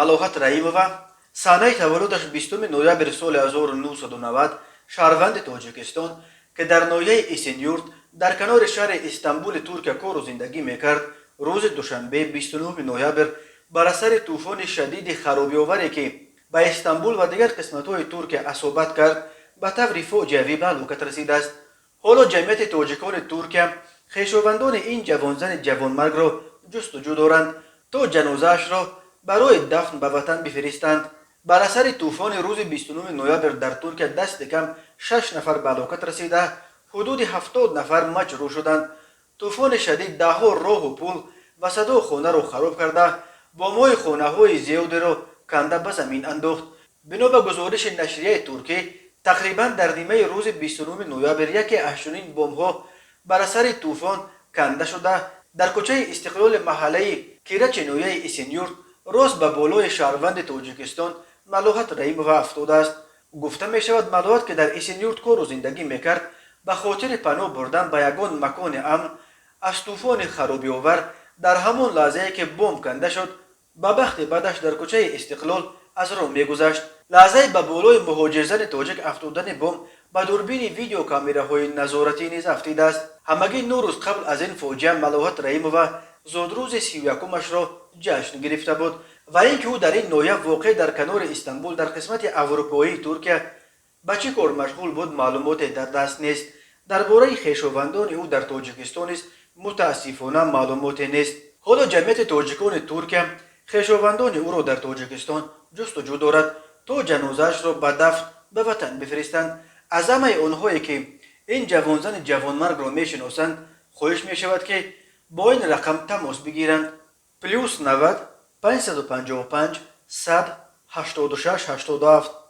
Малоҳат Раимова, санаи таваллудаш 20 ноябри соли 1990, шаҳрванди Тоҷикистон, ки дар ноҳияи Эсенюрт дар канори шаҳри Истанбули Туркия кору зиндагӣ мекард, рӯзи душанбе, 29 ноябр, бар асари тӯфони шадиди харобиоваре, ки ба Истанбул ва дигар қисматҳои Туркия асобат кард, ба таври фоҷиавӣ ба ҳалокат расидааст. Ҳоло ҷамъияти тоҷикони Туркия хешовандони ин ҷавонзани ҷавонмаргро ҷустуҷӯ доранд, то ҷанозаашро барои дафн ба ватан бифиристанд. Бар асари тӯфони рӯзи 29 ноябр дар Туркия дасти кам шаш нафар ба ҳалокат расида, ҳудуди 70 нафар маҷрӯҳ шуданд. Тӯфони шадид даҳҳо роҳу пул ва садҳо хонаро хароб карда, бомҳои хонаҳои зиёдеро канда ба замин андохт. Бино ба гузориши нашрияи туркӣ, тақрибан дар нимаи рӯзи 29 ноябр яке аз чунин бомҳо бар асари тӯфон канда шуда, дар кӯчаи Истиқлоли маҳаллаи Кирачи ноҳияи Эсенюрт рост ба болои шаҳрванди Тоҷикистон Малоҳат Раимова афтодааст. Гуфта мешавад, Малоҳат, ки дар Эсенюрт кору зиндагӣ мекард, ба хотири паноҳ бурдан ба ягон макони амн аз тӯфони харобиовар, дар ҳамон лаҳзае, ки бом канда шуд, ба бахти бадаш дар кӯчаи Истиқлол аз роҳ мегузашт. Лаҳзаи ба болои муҳоҷирзани тоҷик афтодани бом ба дурбини видеокамераҳои назоратӣ низ афтидааст. Ҳамагӣ 9 рӯз қабл аз ин фоҷиа Малоҳат Раимова зодрӯзи 31-умашро ҷашн гирифта буд. Ва ин ки ӯ дар ин ноҳия, воқеъ дар канори Истанбул, дар қисмати аврупоии Туркия, ба чӣ кор машғул буд, маълумоте дар даст нест. Дар бораи хешовандони ӯ дар Тоҷикистон низ, мутаассифона, маълумоте нест. Ҳоло ҷамъияти тоҷикони Туркия хешовандони ӯро дар Тоҷикистон ҷустуҷӯ дорад, то ҷанозаашро ба дафн ба ватан бифиристанд. Аз ҳамаи онҳое, ки ин ҷавонзани ҷавонмаргро мешиносанд, хоҳиш мешавад, ки бо ин рақам тамос бигиранд: +90 555 100 86 87.